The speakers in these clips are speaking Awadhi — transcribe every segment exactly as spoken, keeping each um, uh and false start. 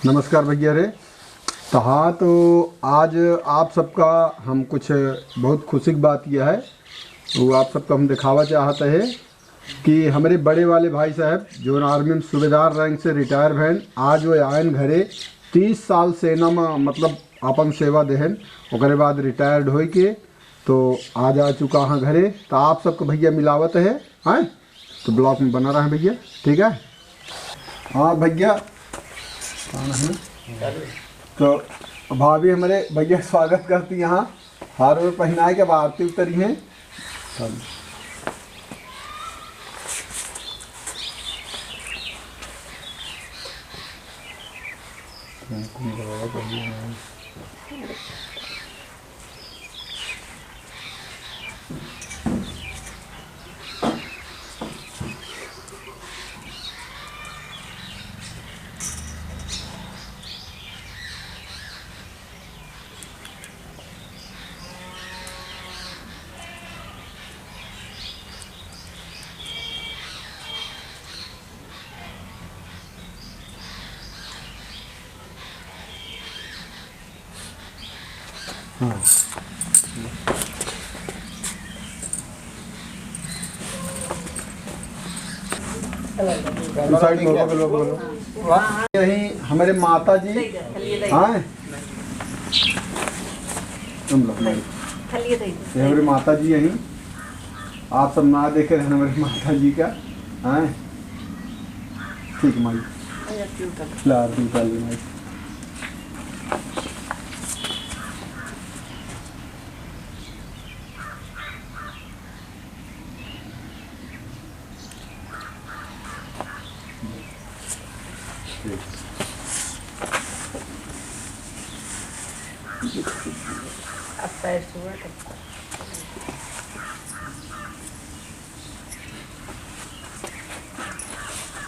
नमस्कार भइया रे। तो हाँ, तो आज आप सबका हम कुछ बहुत खुशी की बात यह है, वो आप सबका हम दिखावा चाहत है कि हमरे बड़े वाले भाई साहब, जो आर्मी में सूबेदार रैंक से रिटायर भएन, आज वो आएन घरे। तीस साल सेना में, मतलब, अपन सेवा देहन, ओकरे बाद रिटायर्ड होई के तो आज आ चुका हाँ घरे। तो आप सबको भइया मिलावत है, हैं? तो ब्लॉग में बना रहा भइया, ठीक है? हाँ भइया, कौन है? तो भाभी हमरे भइया स्वागत करती यहाँ, हार ओर पहिनाए के अब आरती उतरी हैं। हाँ। साइड में, बगल में, बगल में। यही हमरे माता जी, हाँ, हम लोग, ये हमरे माता जी यही, आप सब ना देखे रहन हमरे माता जी का, हाँ, ठीक माई, ला, आरती उतार ली माई। अब पैर छुआ तो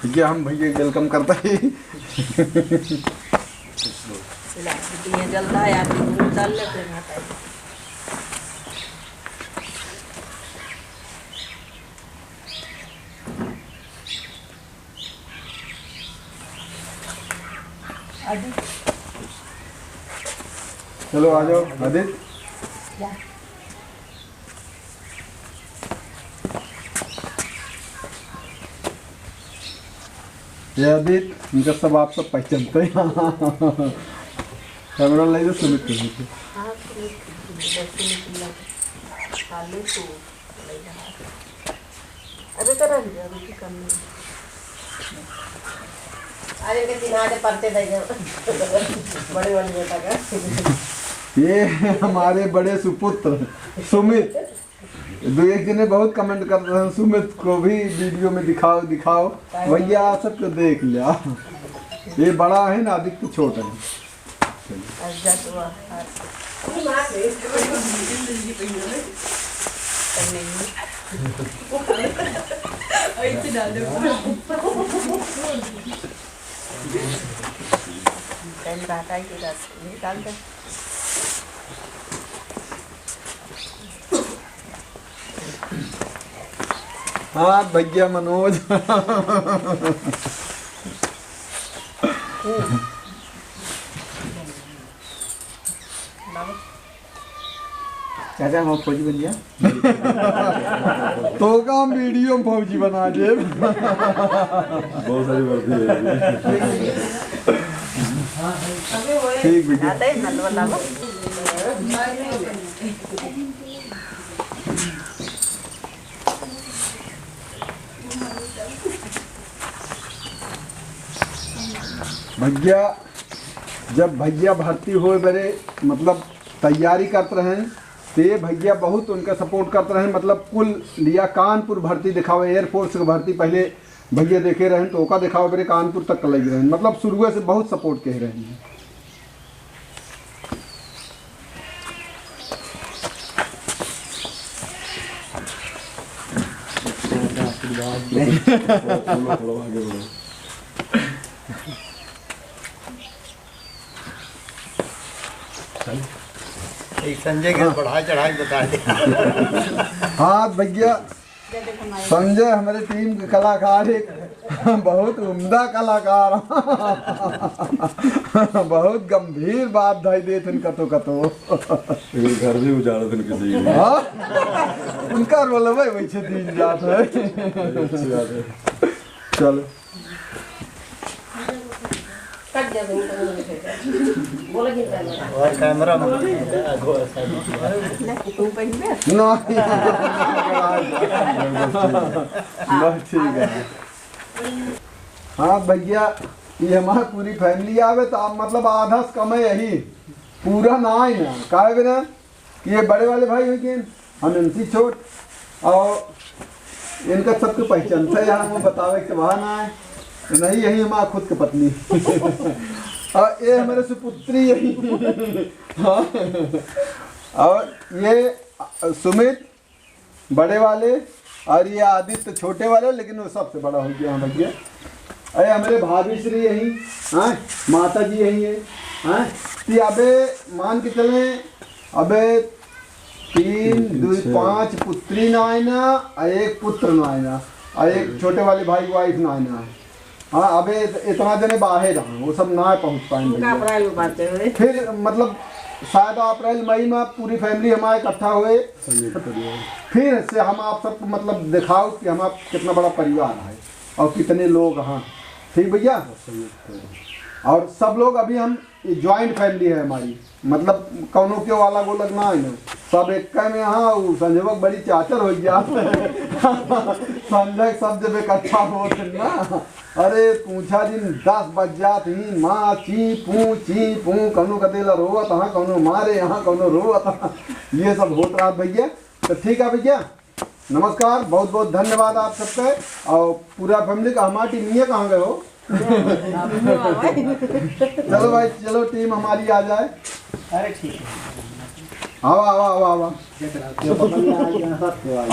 भइया, हम भइया के welcome करता ही। ला, ये जलता है, आप दूध डाल ले, फिर घाटा है। आदित्य। चलो, आ जाओ, आदित्य। जा। ये आदित्य, इनका सब आप सब पहचानते हैं। कैमरा ले लो, सुमित को। हाँ, सुमित, सुमित, सुमित, आलू तो। अरे तो रह गया, अभी की कम नहीं। अरे के दिन आगे परते दे गए। बड़े वाले बेटा का। ये हमारे बड़े सुपुत्र सुमित। दो एक जने बहुत comment करते हैं, "सुमित को भी video में दिखाओ, दिखाओ।" भइया, आप सबको देख लिया। ये बड़ा है ना, आदित्य छोटा है। अच्छा, तो आ, आ। पहले घाटा ही के साथ निकाल दे। हाँ, भइया मनोज। चाचा, हम फौजी बन गया। तो का हम video में फौजी बना दे। बहुत सारी वर्दी है। ठीक, भइया। आता है, नलवा लावा। भइया, जब भइया भर्ती होए बरे, मतलब, तैयारी करत रहें, तो ये भइया बहुत उनका support करत रहें। मतलब, कुल लिया कानपुर भर्ती दिखावे, Air Force के भर्ती पहले भइया देखे रहें, तो ओका दिखावे बरे कानपुर तक लग रहें। मतलब, शुरुए से बहुत support कह रहें। एक संजय के हाँ। बढ़ाई चढ़ाई बता दे। हाँ भइया, संजय हमरे team के कलाकार है। बहुत उम्दा कलाकार। बहुत गंभीर बात धइ देत हन कतो कतो। ये घर भी उजाड़ देन किसी के। हाँ? उनका रोल है वैसे दिन जात है। अच्छी बात है। चलो। और कैमरा में नहीं। बस ठीक है। हाँ भैया, ये हमार पूरी family आवे तो आप मतलब आधा से कम है यही, पूरा ना आए ना, काहे बिना कि ये बड़े वाले भाई हो गए, हम इनसे छोट, और इनका सबके पहचानता है, हम बतावे के वहाँ ना आए, नहीं, यही हमार खुद के पत्नी। और ये हमारे सुपुत्री यही। हाँ। और ये सुमित बड़े वाले, और ये आदित्य छोटे वाले, लेकिन वो सबसे बड़ा हो गया, हाँ भैया। अरे हमारे भाभी श्री यही, हाँ, माता जी यही है, हाँ। तो अबे मान के चले, अबे तीन, एक, दुई, छः। पाँच पुत्री ना आए ना, और एक पुत्र ना आए ना, और एक छोटे वाले भाई की wife ना आए ना। हाँ, अबे इत-, इतना जने बाहर हैं, वो सब ना पहुँच पाए उनका भैया। अप्रैल में बातें हुए। फिर मतलब शायद अप्रैल मई में पूरी family हमारे इकट्ठा हुए। संयुक्त परिवार। फिर से हम आप सबको मतलब दिखाओ कि हम आप कितना बड़ा परिवार है और कितने लोग हैं। ठीक भैया? संयुक्त परिवार। और सब लोग अभी हम, ये joint family है हमारी। मतलब कौनो के अलग अलग ना है ना, सब एक में। हाँ, उ संजय बा बड़ी चाचर हो गया। संजय सब जब इकट्ठा होत हैं ना, अरे पूछा जिन, दस बज जात ही, माँ ची पू ची पू, कौनो कदेला रोवत हाँ, कौनो मारे हाँ, कौनो रोवत हाँ, ये सब होत रहत भैया। तो ठीक है भैया, नमस्कार, बहुत बहुत धन्यवाद आप सबके और पूरा family का। हमारी टीम ये कहाँ गए हो? चलो भाई, चलो टीम हमारी आ जाए। अरे ठीक है। आवा, आवा, आवा, आवा।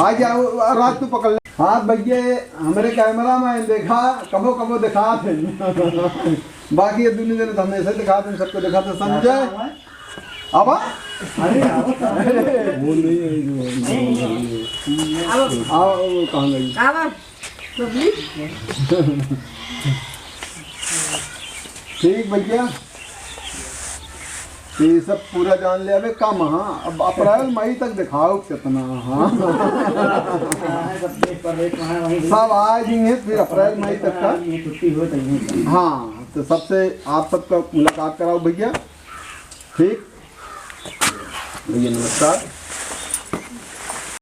आ जाओ, राज तू पकड़ ले। हाँ भैया, हमरे कैमरा में देखा, कबो कबो दिखात है। बाकी ये दुनिया ने तो हमेशा दिखात है, सबको दिखात है। संजय, आवा। अरे, आवा। वो नहीं है, जो, जो, जो, अब आओ, वो कहाँ गई? आवा, बबली। ठीक भैया, ये सब पूरा जान ले। अबे कम, हाँ, अब अप्रैल मई तक दिखाओ कितना, हाँ। सब आ जाएंगे फिर अप्रैल मई तक का। छुट्टी हो तो यूं। हाँ, तो सबसे आप सबका मुलाकात कराओ भैया। ठीक भैया, नमस्कार।